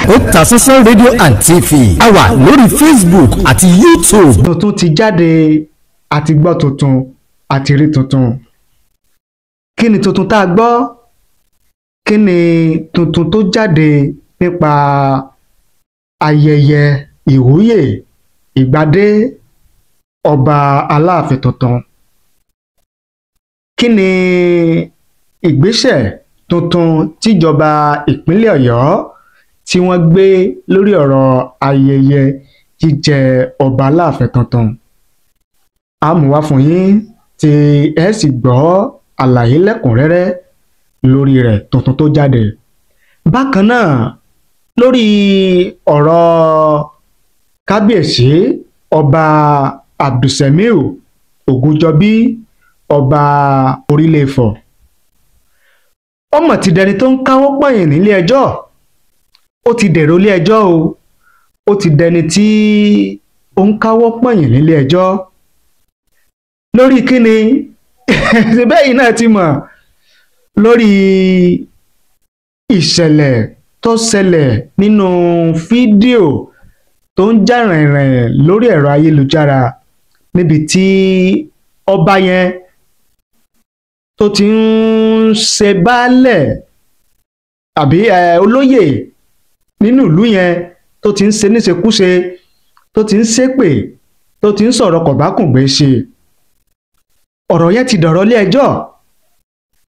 Otasansan rédíò and TV, a wà lórí Facebook àti YouTube. Tuntun ti jáde, àti gbọ́ tuntun, àti rí tuntun. Kí ni tuntun tá a gbọ́? Kí ni tuntun tó jáde nípa ayẹyẹ ìwúyè ìgbadé ọba Aláàfin tuntun? Kí ni ìgbésẹ̀ tuntun tíjọba ìpínlẹ̀ Ọ̀yọ́ tí wọ́n gbé lórí ọ̀rọ̀ ayẹyẹ jíjẹ ọba Aláàfin tuntun? A mú wá fún yín tí ẹ sì gbọ́ àlàyé lẹ́kùnrẹ́rẹ́ lórí rẹ̀, tuntun tó jáde. Bákan náà, lórí ọ̀rọ̀ kábíyèsí ọba Abdulsemiu Ògúnjọbí, ọba Orílẹ̀ Ifọ̀, ọmọ ti dẹni tó ń káwọ́ pọ̀nyìn nílé ẹjọ́. Ó ti dèrò ilé ẹjọ́ o. Ó ti dẹni tí ó ń káwọ́ pọ̀nyìn nílé ẹjọ́ lórí kíni? Síbẹ̀ yìí náà ti mọ̀ lórí ìṣẹ̀lẹ̀ tó ṣẹlẹ̀ nínú fídíò tó ń jà rìnrìn lórí ẹ̀rọ ayélujára, níbi tí ọba yẹn tó ti ń ṣe baálẹ̀ àbí olóyè nínú ìlú yẹn, tó ti ń ṣe níṣekúṣe, tó ti ń ṣépè, tó ti ń sọ̀rọ̀ kọ̀bákùngbé ṣe. Ọ̀rọ̀ yẹn ti dọ̀rọ̀ ilé ẹjọ́.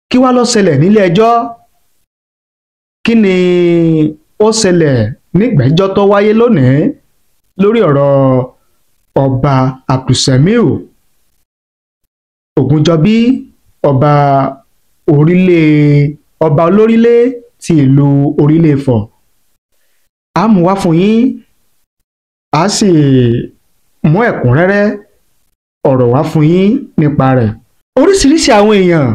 Kí wá ló ṣẹlẹ̀ nílé ẹjọ́? Kí ni ó ṣẹlẹ̀ nígbẹ́jọ́ tó wáyé lónìí lórí ọ̀rọ̀ ọba Abdulsemiu Ògúnjọbí, ọba orílẹ̀, ọba olórílẹ̀ ti ìlú Orílẹ̀ Ifọ̀? A mú wá fún yín, a sì mú ẹ̀kúnrẹ́rẹ́ ọ̀rọ̀ wá fún yín nípa rẹ̀. Oríṣiríṣi àwọn èèyàn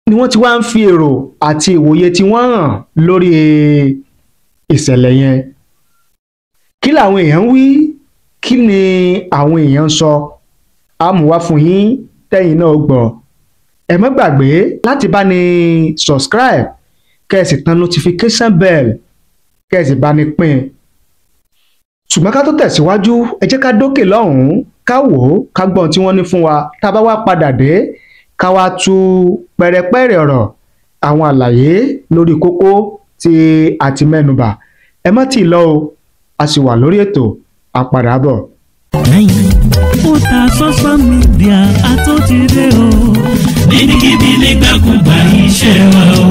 ni wọ́n ti wá ń fi èrò àti ìwòye tí wọ́n hàn lórí ìṣẹ̀lẹ̀ yẹn. Kí làwọn èèyàn ń wí? Kí ni àwọn èèyàn ń sọ? A mú wá fún yín tẹ́yìn náà gbọ́. Ẹ má gbàgbé láti bá ní subscribe, kẹ́ ẹ sì tan notification bell, kẹ́ ẹ sì bá ní pín. Ṣùgbọ́n ká tó tẹ̀síwájú, ẹ jẹ́ ká dókè lọ́hùn-ún, ká wò ó, ká gbọ́n tí wọ́n ní fún wa. Tá a bá wá padà dé, ká wá tú pẹ̀rẹ̀pẹ̀rẹ̀ ọ̀rọ̀, àwọn àlàyé lórí kókó tí a ti mẹ́nubà. Ẹ má tì í lọ o, a sì wà lórí ètò, à ń padà bọ̀. Otasansan Media àtúntìdé o. Níbikíbi, nígbàkúgbà, iṣẹ́ wa o,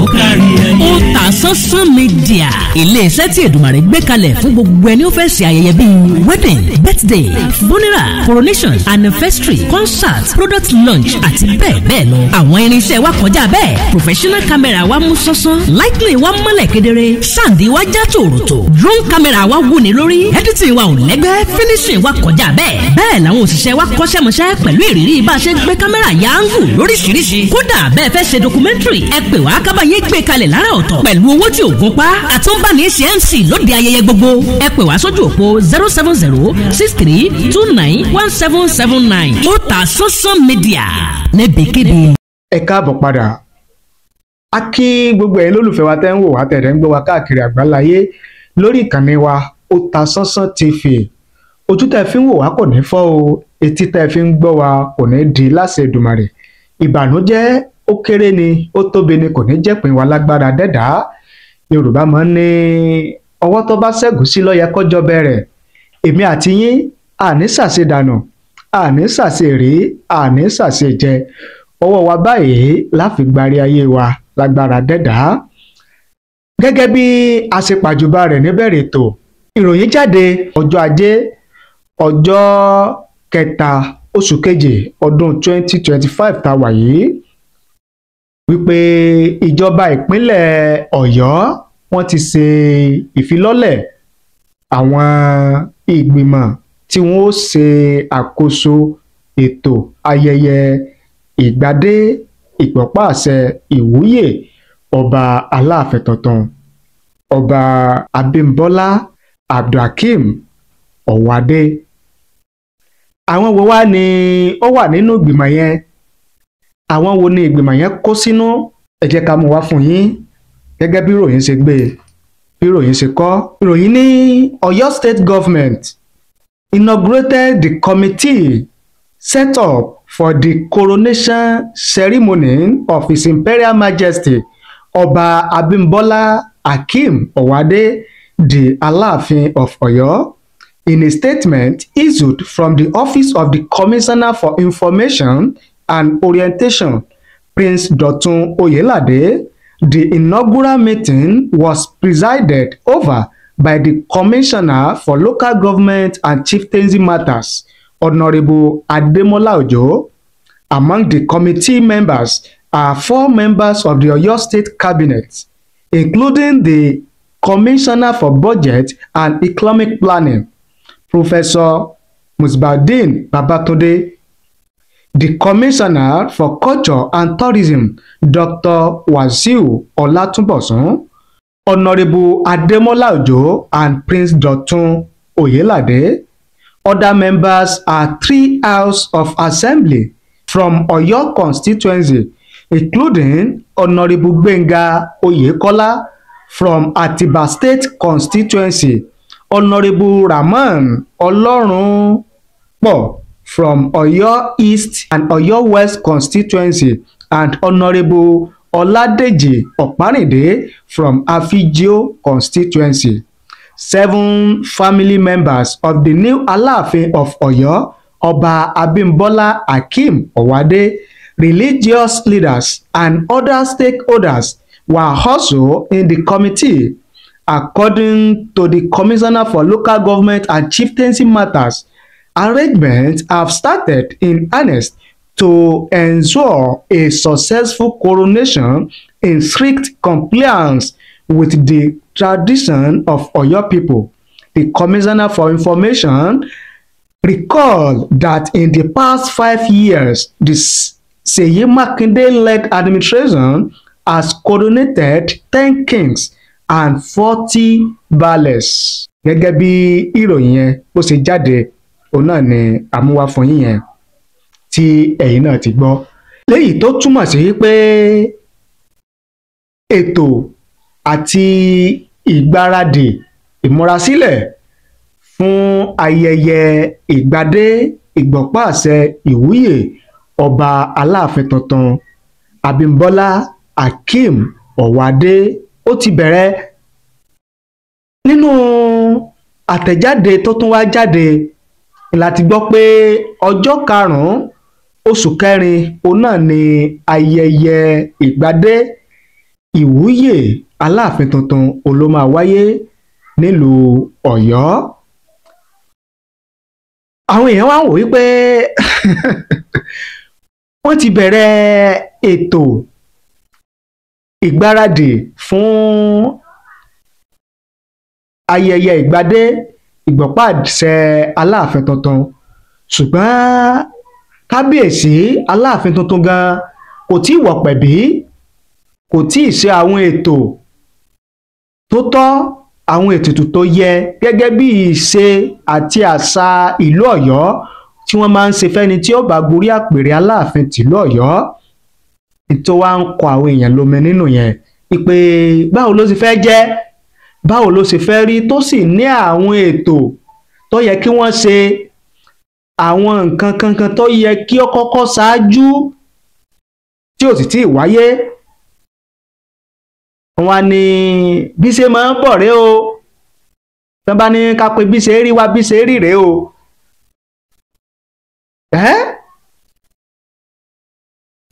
ó kárí ayé. Otasansan Media, iléeṣẹ́ tí Èdùmàrè gbé kalẹ̀ fún gbogbo ẹni ó fẹ́ ṣe ayẹyẹ bíi wedding, birthday, funeral, coronation, anniversary, concert, product launch àti bẹ́ẹ̀ bẹ́ẹ̀ lọ. Àwọn irinṣẹ́ wa kọjá bẹ́ẹ̀. Professional camera wa mú sánsan, lighting wa mọ́lẹ̀ kedere, sound wa já tòròtò, drone camera wa wúni lórí, editing wa ò lẹ́gbẹ́, finishing wa kọjá bẹ́ẹ̀. Bẹ́ẹ̀ làwọn òṣìṣẹ́ wa kọ́ṣẹ́mọṣẹ́ pẹ̀lú ìrírí bá a ṣe ń gbé kámẹ́rà ya angle lóríṣiríṣi. Kódà bẹ́ẹ̀ fẹ́ ṣe documentary, ẹ pè wá kábàáyé gbé kalẹ̀ lára ọ̀tọ̀ pẹ̀lú owó tí ò gún pa. Àtúnbàní ṣe MC lóde ayẹyẹ gbogbo. Ẹ pè wá sójú òpó 07063291779. Otasansan Media, níbikíbi. Ẹ káàbọ̀ padà. A kí gbogbo ẹ̀yin lólùfẹ́ wa tẹ́ ń wò wá, tẹ̀lé ń gbọ́ wa káàkiri àgbáláyé lórí ìkànnì wa Otasansan TV. Ojú tẹ́ fi ń wò wá kò ní fọ́ o, etí tẹ́ fi ń gbọ́ wa kò ní di láṣẹ Èdùmàrè. Ìbànújẹ́, ó kéré ni, ó tóbi ni, kò ní jẹ́pin wa lágbára dẹ́dàá. Yorùbá máa ń ní ọwọ́ tó bá ṣẹ́gun sí ló yẹ kọ́jọ́ bẹ̀rẹ̀. Èmi àti yín, àní ṣàṣedànù, àní ṣàṣerí, àní ṣàṣejẹ. Ọwọ́ wa báyìí láfi gbárí ayé wa lágbára dẹ́dàá. Gẹ́gẹ́ bí a ṣe pàjùbà rẹ̀ níbẹ̀rẹ̀ ètò, ìròyìn jáde ọjọ́ ajé, ọjọ́ kẹta, oṣù keje, ọdún 2025 tá a wà yìí, wípé ìjọba ìpínlẹ̀ Ọ̀yọ́, wọ́n ti ṣe ìfilọ́lẹ̀ àwọn ìgbìmọ̀ tí wọ́n ó ṣe àkóso ètò ayẹyẹ ìgbadé, ìgbọ̀páàṣẹ, ìwúyè ọba Aláàfin tuntun, Ọba Abímbọ́lá Abdulhakeem Ọ̀wádé. Àwọn wo wá ni ó wà nínú ìgbìmọ̀ yẹn? Àwọn wo ni ìgbìmọ̀ yẹn kó sínú? Ẹ jẹ́ ká mú wá fún yín gẹ́gẹ́ bí ìròyìn ṣe gbé e. Bí ìròyìn ṣe kọ, ìròyìn ní Ọ̀yọ́ State Government inaugurated the committee set up for the coronation ceremony of His Imperial Majesty Ọba Abimbola Akeem Owade, the Alaafin of Oyo. In a statement issued from the Office of the Commissioner for Information and Orientation, Prince Dotun Oyelade, the inaugural meeting was presided over by the Commissioner for Local Government and Chieftaincy Matters, Honorable Ademola Ojo. Among the committee members are 4 members of the Oyo State Cabinet, including the Commissioner for Budget and Economic Planning, Professor Musbadeen Babatunde, the Commissioner for Culture and Tourism, Dr. Wasiu Olatunbosun, Honorable Ademola Ojo, and Prince Dotun Oyelade. Other members are 3 House of Assembly from Oyo constituency, including Honorable Gbenga Oyekola from Atiba State constituency, Honorable Rahman Olorunpo from Oyo East and Oyo West constituency, and Honorable Oladeji Oparinde from Afijio constituency. 7 family members of the new Alaafin of Oyo, Oba Abimbola Akeem Owade, religious leaders and other stakeholders were also in the committee. According to the Commissioner for Local Government and Chieftaincy Matters, arrangements have started in earnest to ensure a successful coronation in strict compliance with the tradition of Oyo people. The Commissioner for Information recalled that in the past 5 years, the Seyi Makinde-led administration has coronated 10 kings and 40 baales. Gẹ́gẹ́ bí ìròyìn yẹn bó ṣe jáde, òun náà ni àmúwá fún yín yẹn tí ẹ̀yin náà ti gbọ́. Léyìí tó túmọ̀ sí pé ètò àti ìgbáradì ìmúrasílẹ̀ fún ayẹyẹ ìgbadé ìgbọ̀páàṣẹ ìwúyè ọba Aláàfin tuntun Abímbọ́lá Akeem Owade ó ti bẹ̀rẹ̀. Nínú àtẹ̀jáde tó tún wá jáde láti gbọ́ pé ọjọ́ 5 oṣù 4 òun náà ni ayẹyẹ ìgbadé ìwúyè Aláàfin tuntun òun ló máa wáyé nílùú Ọ̀yọ́. Àwọn èèyàn wá ń wò wípé wọ́n ti bẹ̀rẹ̀ ètò ìgbáradì fún ayẹyẹ ìgbadé ìgbọ̀páàṣẹ Aláàfin tuntun, ṣùgbọ́n kábíyèsí Aláàfin tuntun gan kò tí ì wọ̀pẹ̀ bí, kò tí ì ṣe àwọn ètò tó tọ́, àwọn ètùtù tó yẹ gẹ́gẹ́ bí ìṣe àti àṣà ìlú Ọ̀yọ́ tí wọ́n máa ń ṣe fẹ́ni tí ó bá gorí àpèrè Aláàfin tìlú Ọ̀yọ́. Tó wá ń kọ àwọn èèyàn lómi nínú yẹn ìpè báwo ló ṣe fẹ́ jẹ́, báwo ló ṣe fẹ́ rí, tó sì ní àwọn ètò tó yẹ kí wọ́n ṣe, àwọn nǹkan kankan tó yẹ kí ó kọ́kọ́ ṣáájú tí ò sì tí ì wáyé. Wọ́n ní bí ṣe máa ń bọ̀ rèé o, tán bá ní ká pé bí ṣe rí wá bí ṣe rí rèé o.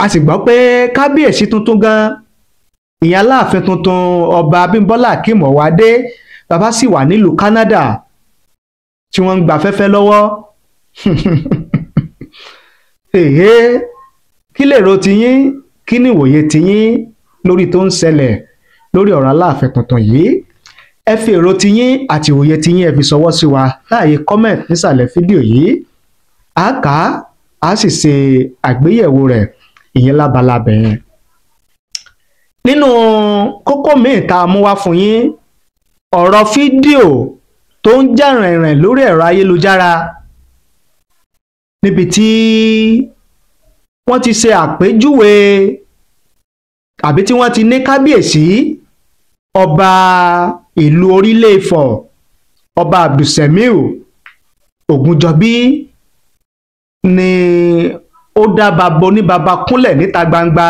A sì gbọ́ pé kábíyèsí tuntun gan, ìyẹn Aláàfin tuntun ọba Abímbọ́lá Akeem Owade, bàbá sì wà nílùú Canada tí wọ́n ń gba afẹ́fẹ́ lọ́wọ́. Èhé, kí lèrò tiyín, kí ni ìwòye tiyín lórí tó ń ṣẹlẹ̀ lórí ọ̀rọ̀ Aláàfin tuntun yìí? Ẹ fi èrò tiyín àti ìwòye tiyín ẹ fi ṣọwọ́ sí wa láàyè comment nísàlẹ̀ fídíò yìí. A kà á, a sì ṣe àgbéyẹ̀wò rẹ̀ ìyẹn lábalábẹ̀ yẹn. Nínú kókó míì tá a mú wá fún yín, ọ̀rọ̀ fídíò tó ń jà rìnrìn lórí ẹ̀rọ ayélujára níbi tí wọ́n ti ṣe àpèjúwe àbí tí wọ́n ti ní kábíyèsí ọba ìlú Orílẹ̀ Ifọ̀, ọba Abdulsemiu Ògúnjọbí, ni ó dá bàbá oníbàbá kúnlẹ̀ níta gbangba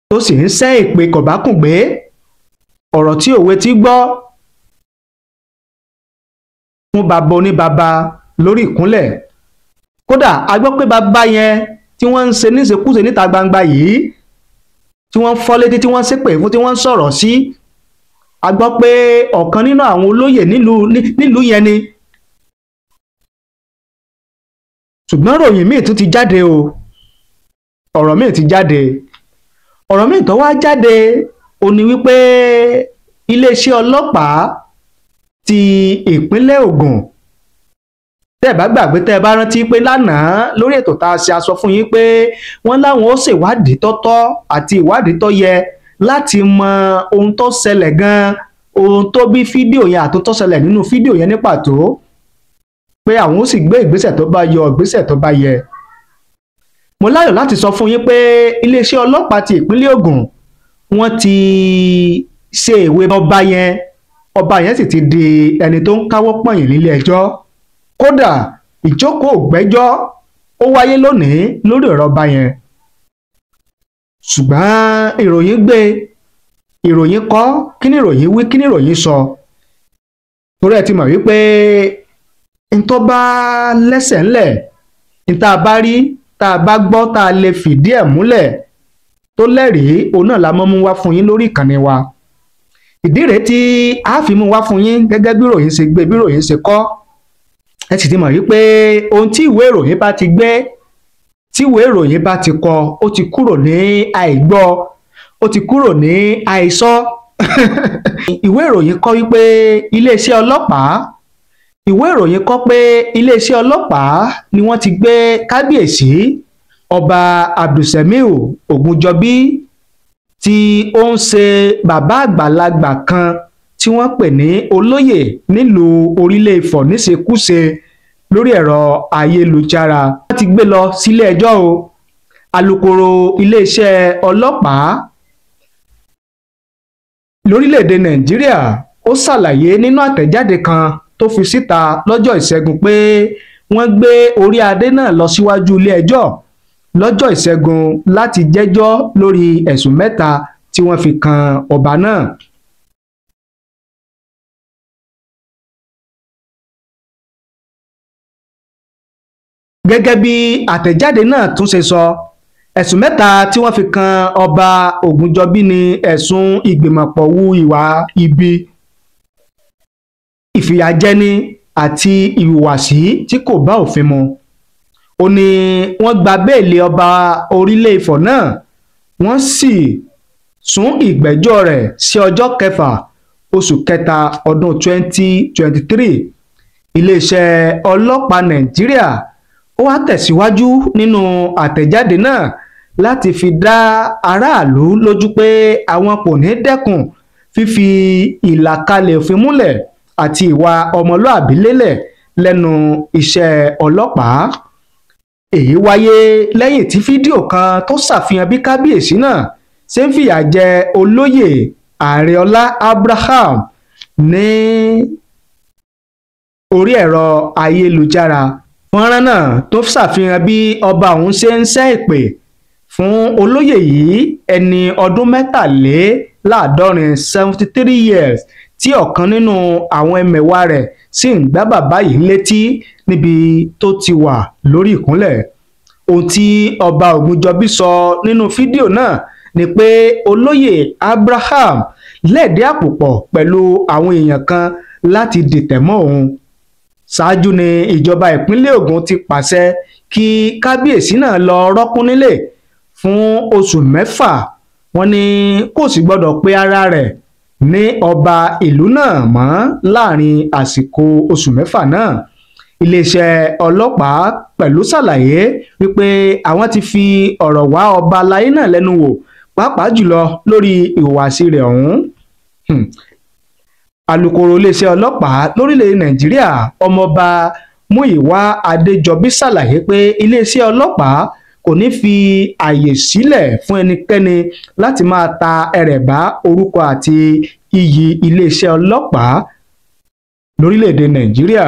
tó sì ń ṣẹ́ èpè kọ̀bákùngbé, ọ̀rọ̀ tí òwe ti gbọ́ fún bàbá oníbàbá lórí ìkúnlẹ̀. Kódà a gbọ́ pé bàbá yẹn tí wọ́n ń ṣe níṣekúṣe níta gbangba yìí, tí wọ́n ń fọ́ létí, tí wọ́n ń ṣépè fún, tí wọ́n ń sọ̀rọ̀ sí, a gbọ́ pé ọ̀kan nínú àwọn olóyè nílùú yẹn ni. Ṣùgbọ́n ròyìn míì tún ti jáde o, ọ̀rọ̀ míì ti jáde. Ọ̀rọ̀ míì tó wá jáde ó ní wípé iléeṣẹ́ ọlọ́pàá ti ìpínlẹ̀ Ògùn, tẹ́ ẹ bá gbàgbé, tẹ́ ẹ bá rántí pé lánàá lórí ètò tá a ṣe, a sọ fún yín pé wọ́n láwọn ó ṣèwádìí tọ́tọ́ àti ìwádìí tó yẹ láti mọ ohun tó ṣẹlẹ̀ gan-an, ohun tó bí fídíò yẹn àti tó ṣẹlẹ̀ nínú fídíò yẹn ní pàtó, pé àwọn ó sì gbé ìgbésẹ̀ tó bá yọ, ìgbésẹ̀ tó bá yẹ. Mo láyọ̀ láti sọ fún yín pé iléeṣẹ́ ọlọ́pàá ti ìpínlẹ̀ Ògùn wọ́n ti ṣe ìwé ọba yẹn, ọba yẹn sì ti di ẹni tó ń káwọ́ pọ̀nyìn nílé ẹjọ́. Kódà ìjókòó ìgbẹ́jọ́ ó wáyé lónìí lórí ọ̀rọ̀ ọba yẹn. Ṣùgbọ́n ìròyìn gbé, ìròyìn kọ, kí ni ìròyìn wí, kí ni ìròyìn sọ? Torí ẹ ti mọ̀ wípé n tó bá lẹ́sẹ̀ ńlẹ̀, n tá a bá rí, tá a bá gbọ́, tá a lè fìdí ẹ̀ múlẹ̀ tó lẹ́rìí, òun náà la mọ́ mú wá fún yín lórí ìkànnì wa. Ìdí rèé tí a fi mú wá fún yín gẹ́gẹ́ bí ìròyìn ṣe gbé, bí ìròyìn ṣe kọ. Ẹ sì ti mọ̀ wípé ohun tí ìwé ìròyìn bá ti gbé, tí ìwé ìròyìn bá ti kọ, ó ti kúrò ní àìgbọ́, ó ti kúrò ní àìsọ. Ìwé ìròyìn kọ wípé iléeṣẹ́ ọlọ́pàá, ìwé ìròyìn kọ pé iléeṣẹ́ ọlọ́pàá ni wọ́n ti gbé kábíyèsí ọba Abdulsemiu Ògúnjọbí tí ó ń ṣe bàbá àgbàlagbà kan tí wọ́n pè ní olóyè nílùú Orílẹ̀ Ifọ̀ níṣekúṣe lórí ẹ̀rọ ayélujára. Wọ́n ti gbé lọ sílé ẹjọ́ o. Alukoro iléeṣẹ́ ọlọ́pàá lórílẹ̀‐èdè Nàìjíríà ó ṣàlàyé nínú àtẹ̀jáde kan tó fi síta lọ́jọ́ Ìṣẹ́gun pé wọ́n gbé orí adé náà lọ síwájú ilé ẹjọ́ lọ́jọ́ Ìṣẹ́gun láti jẹ́jọ́ lórí ẹ̀sùn mẹ́ta tí wọ́n fi kan ọba náà. Gẹ́gẹ́ bí àtẹ̀jáde náà tún ṣe sọ, ẹ̀sùn mẹ́ta tí wọ́n fi kan ọba Ògúnjọbí ni ẹ̀sùn ìgbìmọ̀pọ̀ hu ìwà ibi, ìfìyàjẹni àti ìhùwàsí tí kò bá òfin mu. Ó ní wọ́n gba béèlì ọba Orílẹ̀ Ifọ̀ náà, wọ́n sì sún ìgbẹ́jọ́ rẹ̀ sí ọjọ́ kẹfà oṣù kẹta ọdún 2023. Iléeṣẹ́ ọlọ́pàá Nàìjíríà ó wá tẹ̀síwájú nínú àtẹ̀jáde náà láti fi dá aráàlú lójú pé àwọn kò ní dẹ́kun fífi ìlàkalẹ̀ òfin múlẹ̀ àti ìwà ọmọlúàbí lélẹ̀ lẹ́nu iṣẹ́ ọlọ́pàá. Èyí wáyé lẹ́yìn tí fídíò kan tó ṣàfihàn bí kábíyèsí náà ṣe ń fìyà jẹ olóyè Àrẹ̀ọlá Abraham ní orí ẹ̀rọ ayélujára. Fọ́nrán náà tó ṣàfihàn bí ọba ọ̀hún ṣe ń ṣẹ́ èpè fún olóyè yìí, ẹni ọdún 73 73 years, tí ọ̀kan nínú àwọn ẹmẹ̀wà rẹ̀ sì ń gbá bàbá yìí létí níbi tó ti wà lórí ìkúnlẹ̀. Ohun tí ọba Ògúnjọbí sọ nínú fídíò náà ni pé olóyè Abraham lẹ̀dí àpò pọ̀ pẹ̀lú àwọn èèyàn kan láti dìtẹ̀ mọ́ òun. Ṣáájú ni ìjọba ìpínlẹ̀ Ògùn ti pàṣẹ kí kábíyèsí náà lọ rọ́kún nílé fún oṣù mẹ́fà. Wọ́n ní kò sì gbọ́dọ̀ pe ara rẹ̀ ní ọba ìlú náà mọ́ láàrin àsìkò oṣù mẹ́fà náà. Iléeṣẹ́ ọlọ́pàá pẹ̀lú ṣàlàyé wípé àwọn ti fi ọ̀rọ̀ wá ọba aláyé náà lẹ́nu wò, pàápàá jùlọ lórí ìhùwàsí rẹ̀ ọ̀hún. Alukoro iléeṣẹ́ ọlọ́pàá lórílẹ̀ Nàìjíríà ọmọọba Múyìwá Adéjọbí ṣàlàyé pé iléeṣẹ́ ọlọ́pàá kò ní fi ààyè sílẹ̀ fún ẹnikẹ́ni láti máa ta ẹrẹ̀ bá orúkọ àti iyì iléeṣẹ́ ọlọ́pàá lórílẹ̀‐èdè Nàìjíríà.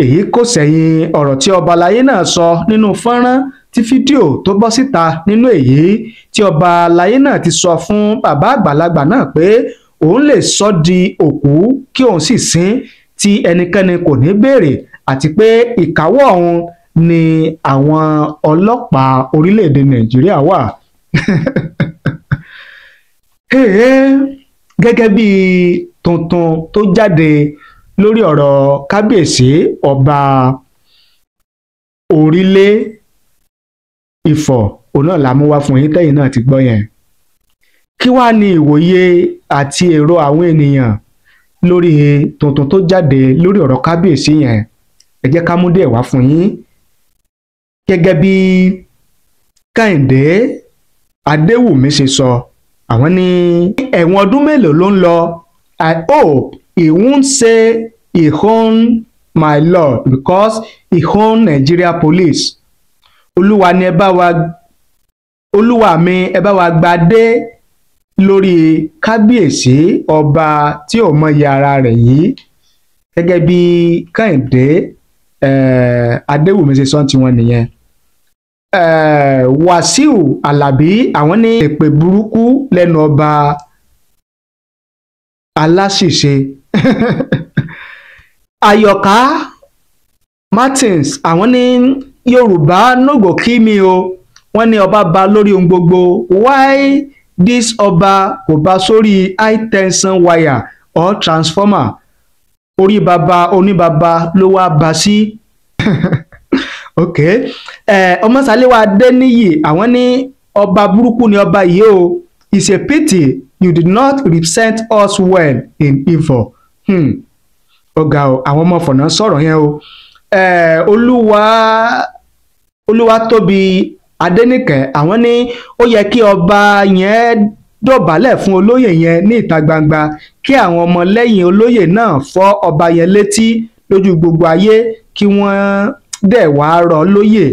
Èyí kò sẹ̀yìn ọ̀rọ̀ tí ọba aláyé náà sọ nínú fọ́nrán tí fídíò tó bọ́ síta nínú èyí tí ọba aláyé náà ti sọ fún bàbá àgbàlagbà náà pé òun lè sọ di òkú kí òun sì sin tí ẹnikẹ́ni kò ní béèrè, àti pé ìkáwọ́ òun ni àwọn ọlọ́pàá orílẹ̀-èdè Nàìjíríà wà. Gẹ́gẹ́ bí tuntun tó jáde lórí ọ̀rọ̀ kábíyèsí ọba Orílé Ifọ̀, òun náà la mú wá fún yín tẹ́yìn náà ti gbọ́ yẹn. Kí wàá ní ìwòye àti èrò àwọn ènìyàn lórí tuntun tó jáde lórí ọ̀rọ̀ kábíyèsí yẹn? Ẹ jẹ́ ká mú díẹ̀ wá fún yín. Gẹ́gẹ́ bí Kẹ́hìndé Adéwùmí ṣe sọ, àwọn ní ẹ̀wọ̀n ọdún mélòó ló ń lọ? I hope he won't say he own my lord because he own Nigeria police. Olúwa ni ẹ bá wa, olúwa mi ẹ bá wa gba dé lórí kábíyèsí ọba tí ò mọyì ara rẹ̀ yìí. Gẹ́gẹ́ bí Kẹ́hìndé Adéwùmí ṣe sọ tiwọn nìyẹn. Wàsíù Àlàbí, àwọn ní èpè burúkú lẹ́nu ọba aláṣìṣe. Àyọ̀ká Martins, àwọn ní Yorùbá no go kill me o, wọ́n ní ọba ba lórí ohun gbogbo. Why this ọba kò bá sórí high tension wire or transformer? Orí baba oníbaba ló wá bá sí. Ok, Ọmọ́ṣaléwá Adéníyì, àwọn ní ọba burúkú ni ọba yìí o. It's a pity you did not represent us well in Ifọ̀. Ọ̀gá o, àwọn ọmọ fọ̀nà sọ̀rọ̀ yẹn o. Olúwatóbi Adéníkẹ́, àwọn ní ó yẹ kí ọba yẹn dọ̀bálẹ̀ fún olóyè yẹn ní ìta gbangba, kí àwọn ọmọlẹ́yìn olóyè náà fọ́ ọba yẹn létí lójú gbogbo ayé, kí wọ́n dẹ̀ wá rọ̀ lóyè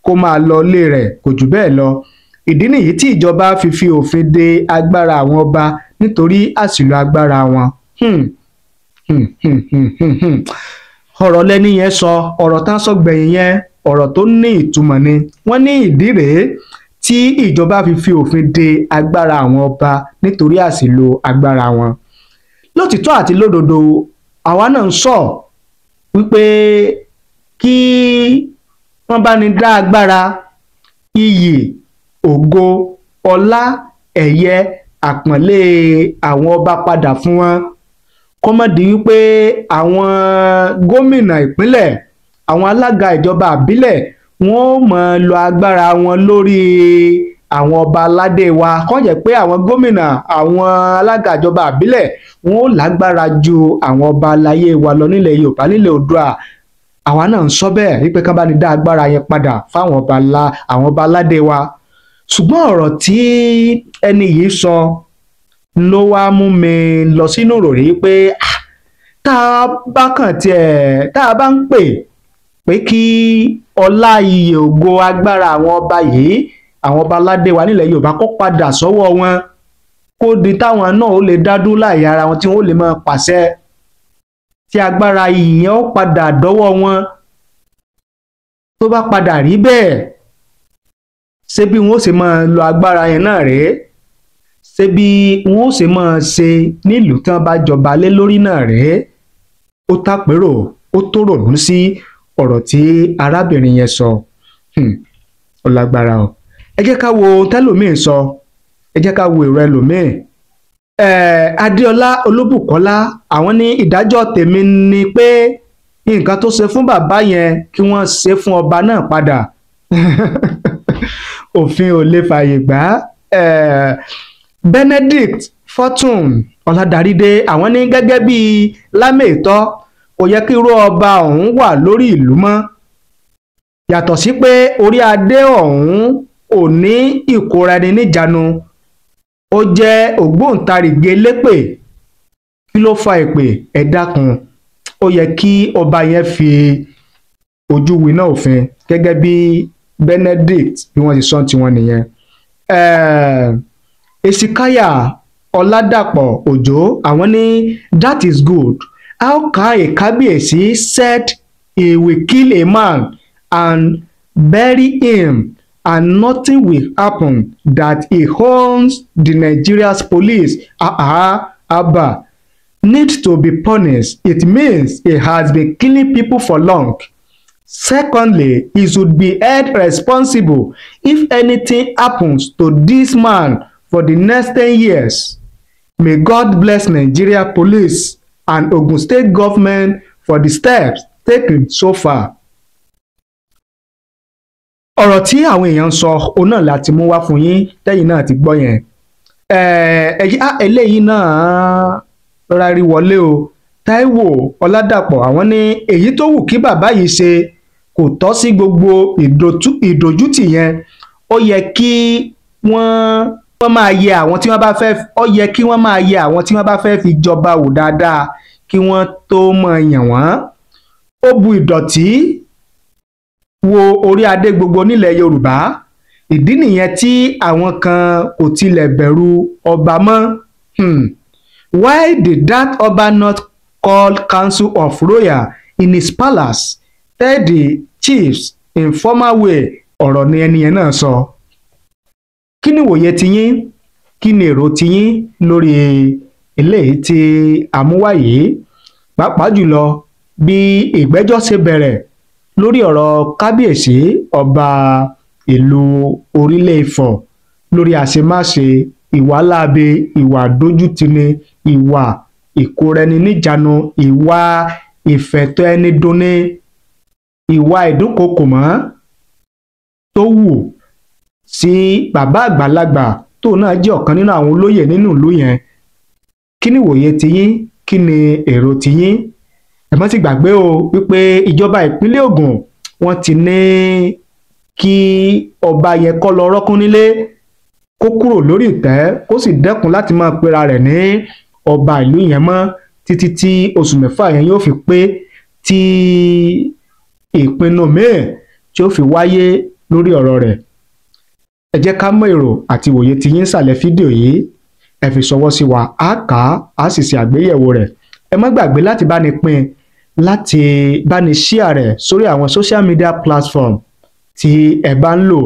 kó máa lọ ilé rẹ̀, kò jù bẹ́ẹ̀ lọ. Ìdí nìyí tí ìjọba fi fi òfin de agbára àwọn ọba nítorí àṣìlò agbára wọn. Ọ̀rọ̀ lẹ́ni yẹn sọ, ọ̀rọ̀ tán sọ gbẹ̀yìn yẹn, ọ̀rọ̀ tó ní ìtumọ̀ ni. Wọ́n ní ìdí rèé tí ìjọba fi fi òfin de agbára àwọn ọba nítorí àṣìlò agbára wọn. Lótìtọ́ àti lódodo, àwa náà ń sọ wípé kí wọ́n bá ní dá agbára, iyì, ògo, ọlá, ẹ̀yẹ, àpọ́nlé àwọn ọba padà fún wọn. Kó má di wípé àwọn gómìnà ìpínlẹ̀, àwọn alága ìjọba àbílẹ̀, wọ́n ó máa lo agbára wọn lórí àwọn ọba aládé wa. Kó jẹ́ pé àwọn gómìnà, àwọn alága ìjọba àbílẹ̀, wọ́n ó lágbára ju àwọn ọba aláyé wa lọ nílẹ̀ Yorùbá, nílẹ̀ Oòduà. Àwa náà ń sọ bẹ́ẹ̀ wípé kán bá ní dá agbára yẹn padà fáwọn ọba àwọn ọba aládé wa. Ṣùgbọ́n ọ̀rọ̀ tí ẹni yìí sọ ló wá mú mi lọ sínú ròrí pé tá a bá kàn tiẹ̀, tá a bá ń pè pé kí ọlá, iyì, ògo, agbára àwọn ọba yìí, àwọn ọba aládé wa nílẹ̀ Yorùbá kó padà sọ́wọ́ wọn, kó di táwọn náà ó lè dá dúró láàyè ara wọn tí wọ́n ó lè máa pàṣẹ, tí agbára iyì yẹn ó padà dọ́wọ́ wọn. Tó bá padà rí bẹ́ẹ̀, ṣé bí wọ́n ó ṣe máa lo agbára yẹn náà rèé? Ṣé bí wọ́n ó ṣe máa ṣe nílùú tí wọ́n bá jọba lé lórí náà rèé? Ó tàpérò, ó tó rònú sí ọ̀rọ̀ tí arábìnrin yẹn sọ. Ó lágbára o. Ẹ jẹ́ ká wo ohun tẹ́lòmíì sọ, ẹ jẹ́ ká wo èrò ẹlòmíì. Adéọlá Olúbùkọ́lá, àwọn ní ìdájọ́ tèmi ni pé nǹkan tó ṣe fún bàbá yẹn kí wọ́n ṣe fún ọba náà padà. Òfin ò lè fààyè gbà. Benedict Fortune Ọládarídé, àwọn ní gẹ́gẹ́ bí lámèétọ́, kò yẹ kí irú ọba ọ̀hún wà lórí ìlú mọ́. Yàtọ̀ sí pé orí adé ọ̀hún ò ní ìkóra ẹni níjàánu, ó jẹ́ ògbóǹtarìgì elépè. Kí ló fa èpè? Ẹ dákun, ó yẹ kí ọba yẹn fi ojú winá òfin, gẹ́gẹ́ bí Benedict bí wọ́n ti sọ tiwọn nìyẹn. Esikaya Ọládàpọ̀ Òjó àwọn ní that is good. How can a Kábíyèsí said he will kill a man and bury him and nothing will happen, that he owns the Nigeria's police? Abba need to be punished. It means he has been killing people for long. Secondly, he should be held responsible if anything happens to this man for the next 10 years. May God bless Nigeria police and Ogun State government for the steps taken so far. Ọ̀rọ̀ tí àwọn èèyàn ń sọ òun náà láti mú wá fún yín, tẹ́yìn náà ti gbọ́ yẹn. Eléyìí náà rárí wọlé o. Táíwò Ọládàpọ̀ àwọn ní èyí tó wù kí bàbá yìí ṣe kò tọ́ sí gbogbo ìdójútì yẹn. Ó yẹ kí wọ́n máa yẹ àwọn tí wọ́n bá fẹ́, ó yẹ kí wọ́n máa yẹ àwọn tí wọ́n bá fẹ́ fi jọba wò dáadáa kí wọ́n tó mọ̀ yàn wọ́n. Ó bu ìdọ̀tí wo orí adé gbogbo nílẹ̀ Yorùbá. Ìdí nìyẹn tí àwọn kan kò tilẹ̀ bẹ̀rù ọba mọ́. Why did that ọba not call council of royal in his palace, tell the chiefs in formal way? Ọ̀rọ̀ ni ẹni yẹn náà sọ. Kí ni ìwòye tiyín? Kí ni èrò tiyín lórí eléyìí tí a mú wá yìí, pàápàá jùlọ bí ìgbẹ́jọ́ ṣe bẹ̀rẹ̀ lórí ọ̀rọ̀ kábíyèsí ọba ìlú Orílẹ̀ Ifọ̀ lórí àṣemáṣe, ìwà láabe, ìwà dójútini, ìwà ìkóraẹni níjàánu, ìwà ìfẹ̀tọ́ ẹni dunni, ìwà ìdúnkookò mọ́ tó wù sí bàbá àgbàlagbà tóun náà jẹ́ ọ̀kan nínú àwọn olóyè nínú ìlú yẹn? Kí ni ìwòye tiyín? Kí ni èrò tiyín? Ẹ má sì gbàgbé o wípé ìjọba ìpínlẹ̀ Ògùn wọ́n ti ní kí ọba yẹn kó lọ rọ́kún nílé, kó kúrò lórí ìtẹ́, kó sì dẹ́kun láti máa pera rẹ̀ ní ọba ìlú yẹn mọ́ títí tí oṣù 6 yẹn yóò fi pé, tí ìpinnu míì tí ó fi wáyé lórí ọ̀rọ̀ rẹ̀. Ẹ jẹ́ ká mọ̀ èrò àti ìwòye tí yín sàlẹ̀ fídíò yìí. Ẹ fi ṣọwọ́ sí wa, á kà á, á sì ṣe àgbéyẹ̀wò rẹ̀. Ẹ má gbàgbé láti bá ní pín, láti bá ní share rẹ̀ sórí àwọn social media platform tí ẹ bá ń lò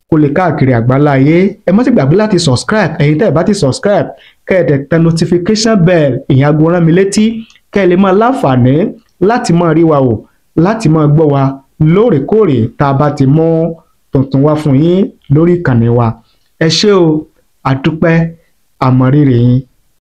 kó lè káàkiri àgbáláyé. Ẹ má sì gbàgbé láti subscribe. Ẹ̀yin tẹ́ ẹ bá ti subscribe, kẹ́ ẹ dẹ̀ tẹ notification bell, ìyẹn aago rán mi létí, kẹ́ ẹ lè máa láǹfààní láti máa rí wa wò, láti máa gbọ́ wa lóòrèkóòrè tá a bá ti mú tuntun wá fún yín lórí ìkànnì wa. Ẹ ṣé o, àdúpẹ́, àmọ̀rírì yín.